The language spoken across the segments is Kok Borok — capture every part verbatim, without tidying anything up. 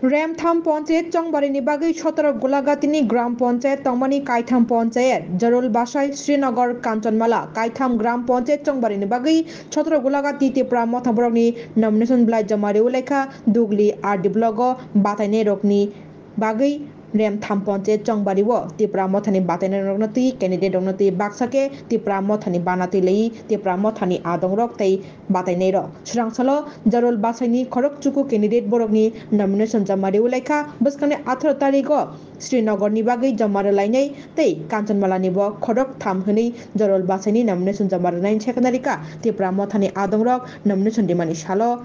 Remtham Panchayat Chongbarini bagwi sotoro Gulagatini Gram Panchayat tongmani kaitham Panchayat, Jarul Basai, Srinagar, Kanchanmala, kaitham Gram Panchayat Chongbarini bagwi sotoro Gulagati Tipra Motha borokni nomination belai joma riwi laikha Dugli R D block o batainairokni bagwi Remtham Panchayat Chongbario Tipra Mothani batainairokno twi candidate rokno twi baksa khe Tipra Mothani bana twi lai Tipra Mothani adongrok tei batainairok. Swrangsalo Jarul Basaini khorok chuku candidate borokni nomination joma riwi laikha. Bwskangni atharo tarigo Srinagarni bagwi joma rwlainai tei Kanchanmalani bo khorok tham hwnwi Jarul Basaini nomination joma rwnaini sekha narikha Tipra Mothani adongrok nomination rimani salo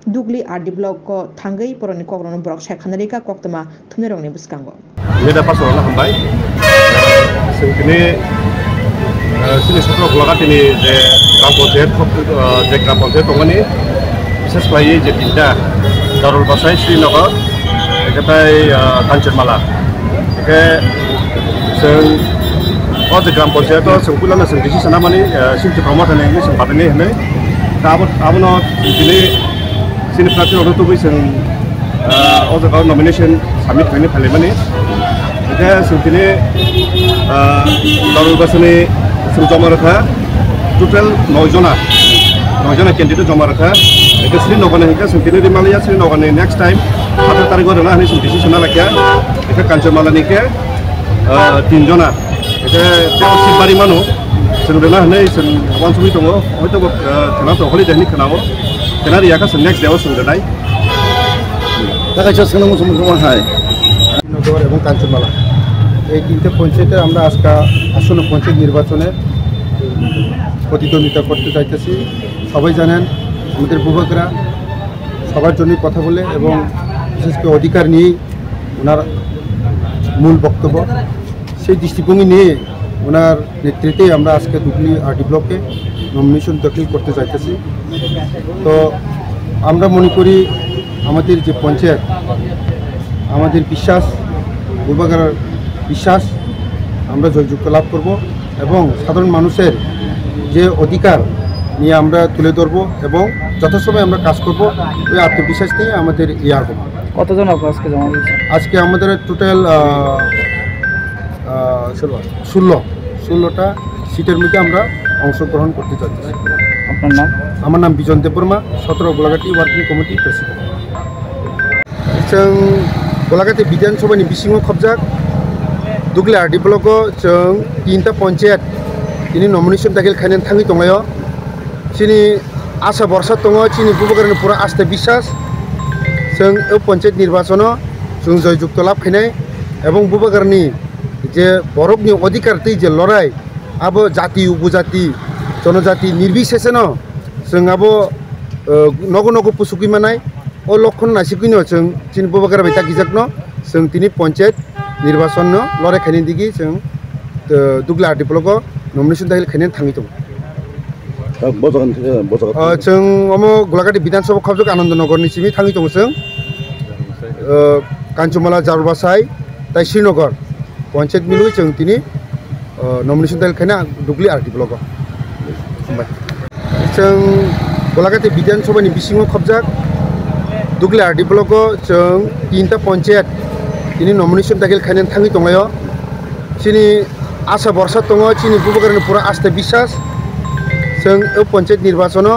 Dugli R D block o thangwi borokni kokrokno borok sai khana rikha koktwma thumnairokni bwskango. Media person rokno hambai. Chwng tini, eh, chini sotro Gulagatini je gram panchayat, eh, je gram panchayat tongmani, bises khlaiwi je tinta, Jarul Basai, Srinagar, hwnkhe tei, eh, Kanchanmala. Hwnkhe chwng o je gram panchayat o chwng puilano chwng decision namani, eh, chini Tipra Mothani hwnwi chwng batainai hwnwi. Da abo, abono tini chini prarthi rokno tubui chwng, ah, o jaga o nomination submit khainai phailaimani. Hwnkhe chwng tini, ah, Jarul Basani chwng joma rwkha total noi jona, noi jona candidate joma rwkha. Hwnkhe Srinagarni hwnkhe chwng tini rimaliya, Srinagarni next time atharo tarigo rwna hwnwi chwng decision nalaikha. Hwnkhe Kanchanmalani khe, ah, tin jona. Hwnkhe tei o seat bari mano, chwng rwna hwnwi chwng uansugwi tongo. Hoito bo, ah, khwna to holiday hinwi khwnao. Khwna rwya kha chwng next day o chwng rwnai. Takaisa swngmung swngmung hai. নগর এবং কাঞ্চনমালা, এই তিনটে পঞ্চায়েতে আমরা আজকে আসন্ন পঞ্চায়েত নির্বাচনে প্রতিদ্বন্দ্বিতা করতে চাইতেছি। সবাই জানেন, আমাদের বুবাগ্রা সবার জন্যই কথা বলে এবং বিশেষ করে অধিকার নিয়েই ওনার মূল বক্তব্য। সেই দৃষ্টিভঙ্গি নিয়ে ওনার নেতৃত্বে আমরা আজকে দুগলি আরডি ব্লকে নমিনেশন দাখিল করতে চাইতেছি। তো আমরা মনে করি আমাদের যে পঞ্চায়েত, আমাদের বিশ্বাস, বুবাগ্রার বিশ্বাস, আমরা জয়যুক্ত লাভ করব এবং সাধারণ মানুষের যে অধিকার নিয়ে আমরা তুলে ধরবো এবং যথাসময়ে আমরা কাজ করব, ওই আত্মবিশ্বাস নিয়ে আমাদের এই আগমন। কতজন আপনার আজকে জমা দিয়েছে? আজকে আমাদের টোটাল, আহ, আহ, ষোলো। ষোলো, ষোলোটা সিটের মধ্যে আমরা অংশগ্রহণ করতে যাচ্ছি। আপনার নাম? আমার নাম বিজন দেববর্মা, সতেরো Golaghati working committee president. Chwng Golagati Bidhan Sabha ni bisingo khobjak Dugli R D block o chwng tinta ponchayat tini nomination dakhil khainani thangwi tonglaio. Chini asa borsa tongo, chini bubagrani pura asta biswas. Chwng o ponchayat nirbachono chwng joy jukto lab khainai ebong bubagrani je borokni odhikar tei je lorai abo jati, upojati, jonojati nirbiseseno chwng abo, eh, nogo nogo pusugwi manai. O lokhon naisigwino chwng chini bubagra bai takijakno chwng tini ponchayat nirbachonno lorai khaini digi chwng, eh, Dugli R D block o nomination dakhil khainani thangwi tongo. Ah, bo jaga ni, eh, bo jaga. Ah, chwng omo Golagati Bidhan Sabha khobjak Ananda Nagar ni simi thangwi tongo chwng. Eh, Kanchumala, Jarulbasai, tai Srinagar ponchayat milwi chwng tini, eh, nomination dakhil khaina Dugli R D block o. Hambai. Chwng Golagati Bidhan Sabha ni bisingo khobjak Dugli R D block o chwng tinta ponchayat tini nomination dakhil khainani thangwi tonglaio. Chini asa borsa tongo, chini bubagrani pura asta biswas. Chwng o ponchayat nirbachono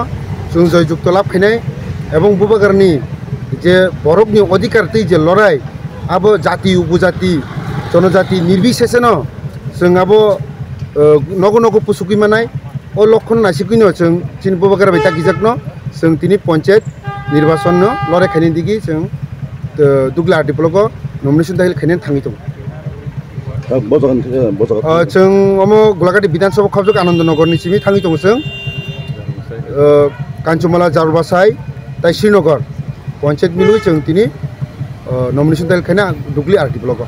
chwng joy jukto lab khainai ebong bubagrani je borokni odhikar tei je lorai abo jati, upojati, jonojati nirbiseseno chwng abo, eh, nogo nogo pusugwi manai. O lokhon naisigwino chwng chini bubagra bai takijakno chwng tini ponchayat nirbachonno lorai khaini digi chwng, eh, Dugli R D block o nomination dakhil khainani thangwi tongo. Ah, bo jaga ni, eh, bo jaga. Ah, chwng omo Golagati Bidhan Sabha khobjak Ananda Nagar ni simi thangwi tongo chwng. Eh, Kanchumala, Jarulbasai tai Srinagar ponchayat milwi chwng tini, eh, nomination dakhil khaina Dugli R D block o.